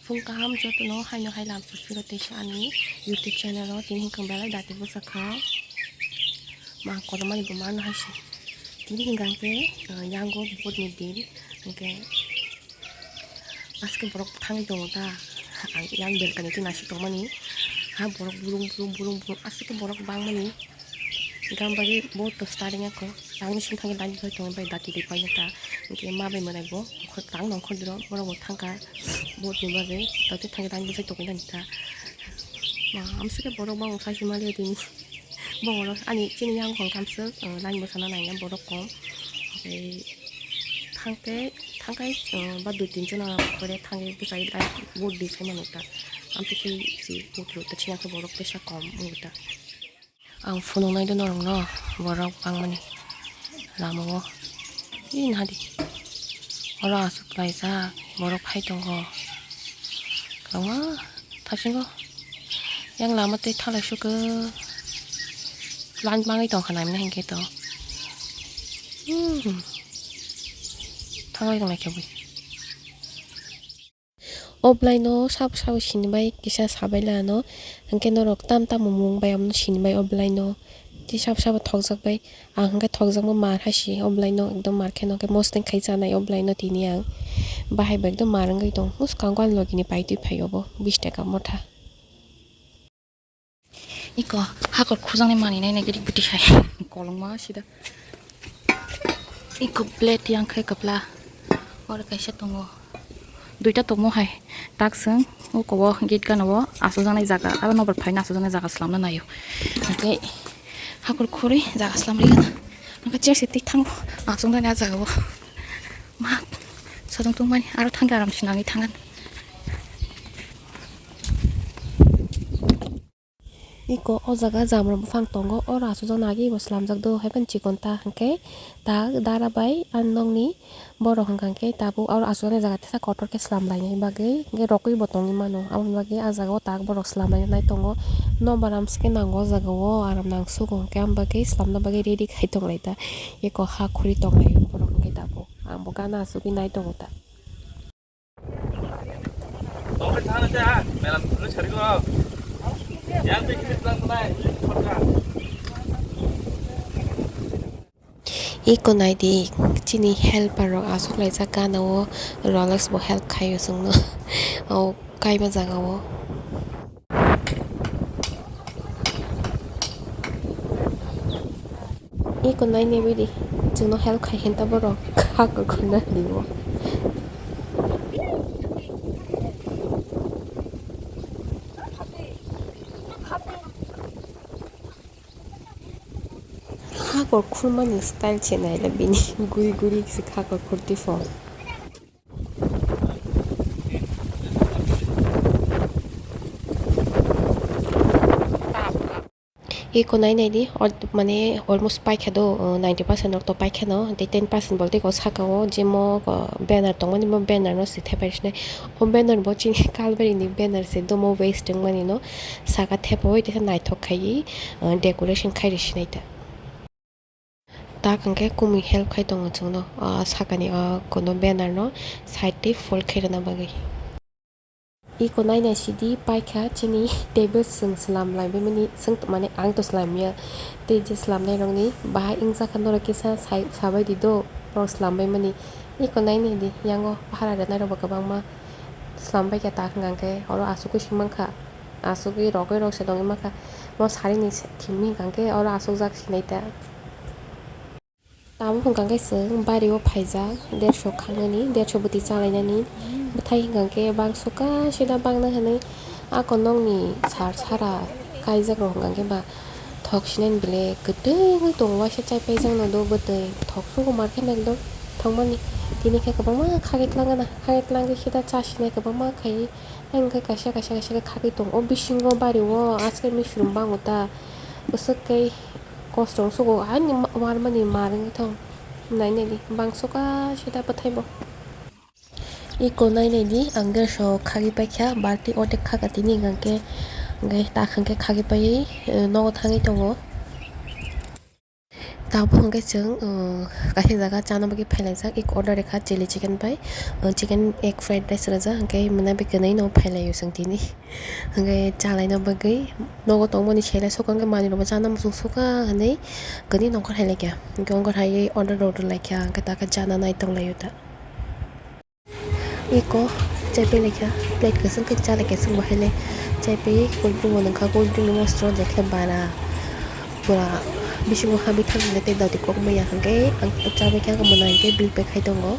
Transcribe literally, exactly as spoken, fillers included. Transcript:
Phung kaham jotono haino hai lam sosiro teisa ani YouTube channel o tini hinkhe belai dati bwsakha. Ma kotormani bo mano hai se. Tini hinkhe ang khe, ah, yango vote ni din. Hinkhe aske borok thangwi tongo ta. Ang yang belkani khe naisik tongmani. Ha borok burung burung burung burung aske borok bangmani. Gam bagwi bo to starting ako tangni sing thangwi line bai tongo bai dati ri paina ta. Hinkhe ma bai mwnai bo tang nongkhor diro borok bo thangkha. Bo ni bagwi dati thangwi line bwsai tongwi nani ta. Ma amsike borok bang sai si mali tini. Bo oro ani chini yang hong kamswk, uh, line bwsana nangya borok kom. Tei thangkhe thangkai, uh, ba dui tin jona pore thangwi bwsai line bo di sai mano ta. Amtwi khe si bo to chini khe borok tesa kom wngwi ta. Ang phunuknai do norokno borok bangmani lamao. Ee, nahadi. Oro aswk laijak borok phai tongo. Kwbangma thasingo. Yang lama tei thalai sukhe line bangwi tongkha naimani hinkhe to. Hmm. Thanglai tonglai khe bui. Offline no sabo sabo sinibai kisa sabaila ano, hinkhe norok tam tamo mung bai abono sinibai offline no. Tei sabo sabo thokjak bai, ang hinkhe thokjakma mar hai si offline no, ekdom mar khe no, hinkhe mosodeng khai chanai offline no tini ang. Bahai bo ekdom mar wngwi tong, bwskango ani logi ni paitwi phai obo bish taka motha. Iko hakor khujangni manwi nai nai gidi gidi hai kolongma sida. Iko plate yang khai kapla. Oro kaisa tongo. Duita tongmo hai. Tak sung uko o gate gana o asokjaknai jaga. Aro nokbar phaina asokjaknai jaga slamna naio. Hwnkhe hakor khurwi jaga slamri gana. Hwnkhe chair se twi thango. Asokjaknai ah jaga o. Ma sodong tongmani aro thangkhe aram se nangwi thangan. Iko o jaga jamra buphang tongo, oro aswkjak nagi bo slamjak do, haiphano chikon ta hwnkhe tak dara bai ani nokni borok hwnkha khe tabuk oro aswkjak jaga teisa kotor khe slam lainani bagwi hwnkhe rokwi bo tongwi mano, aboni bagwi ah jaga o tak borok slam lainai tongo. Nokbar amsike nango o jaga o aram nang sugo hwnkhe, aboni bagwi slamna bagwi ready khai tong lai ta. Eko ha khuri tong lai borok hwnkhe tabuk, ang bo gana asugwi nai tongo ta. Iko naidi, chini helper rok aswk laijak gana o, Rolex bo help khaio chwngno o kaima jaga o. Iko nai nai bai di, chwngno help khai hinta borok kha kwkhwrwng nai di o. Hakor khurmani style se naile bini guri guri se hakor khurti pho. Eko nai nai di, or-, mane almost paikha do, uh, ninety percent rok to paikha no, tei ten percent bo tei ko saka o je mo, uh, banner tongmani, mo banner no se thepai sinai. O banner bo chini Kalbari ni banner se domo waste wngmani no saka thepai teisa naithok khai, uh, decoration khai ri sinai ta. Tak hwnkhe kumui help khai tongo chwngno, o sakani o kuno banner no side tei fold khai rwna bagwi. Iko nai nai sidi paikha chini table chwng swlam lai bai mani, chwng mane ang to swlam ya tei je swlamnai rokni bahai wngjakha norok kisa sai sabai di do norok swlam bai mani. Iko nai nai di yango bahara rwnai rok bo kwbangma swlam bai kha tak hwnkha khe oro asugwi swng mankha. Asugwi rogwi rok se tongwi mankha. Mo sarini thimwi hwnkha khe oro asukjak sinai ta. Tabuk hwnkha khe chwng bari o phaijak, derso khangnani, derso bwtwi chalainani. Bwthai hwnkha khe bangso kasida bangna hwnwi ako nokni sar sara kaijak rok hwnkha khe ba thok sinani bele kwtwngwi tongo, waisa chaipaijak no do bwtwi thok sugo mar khe no ekdom thokmani. Tini khe kwbangma khagwi tlang gana, khagwi tlang khe sida cha sinai kwbangma khaiwi. Ayang khe kaisa kaisa kaisa khe khagwi tongo. O bisingo bari o aske misrum bango ta. Bwswk khe kosto wng sugo. Ani ma-, warmani mar wngwi thang. Nai nai di. Bangso kaisa da bwthai bo. Iko nai nai di. Ang gerso khagwi paikha. Balti otek khaka tini hwnkha khe. Hwnkhe tak hwnkhe khagwi paiwi, eh, nogo thangwi tongo. Abo hwnkhe chwng, uh, kaisa jaga chana bagwi phailaijak, eko order rwkha chili chicken bai, uh, chicken egg fried rice rwjak, hwnkhe mwnai bai kwnwi no phailaio chwng tini. Hwnkhe chalaina bagwi nogo tongmani selai sokha, hwnkhe manwirokbo chana muchung sokha hwnwi kwnwi nongkhor hai laikha. Hwnkhe ongkhor hai order rw laikha, hwnkhe takhe chana nai tonglaio ta. Eko chaipai laikha, plate kwchwng khe cha laikha chwng bo haile. Chaipai cold drink bo nungkha, cold drink ni mosro je khe bara pura bisingo habwi thangkhe tei dati kok maya hwnkhe ang chabaikha, mwnai hwnkhe bill pay khai tongo.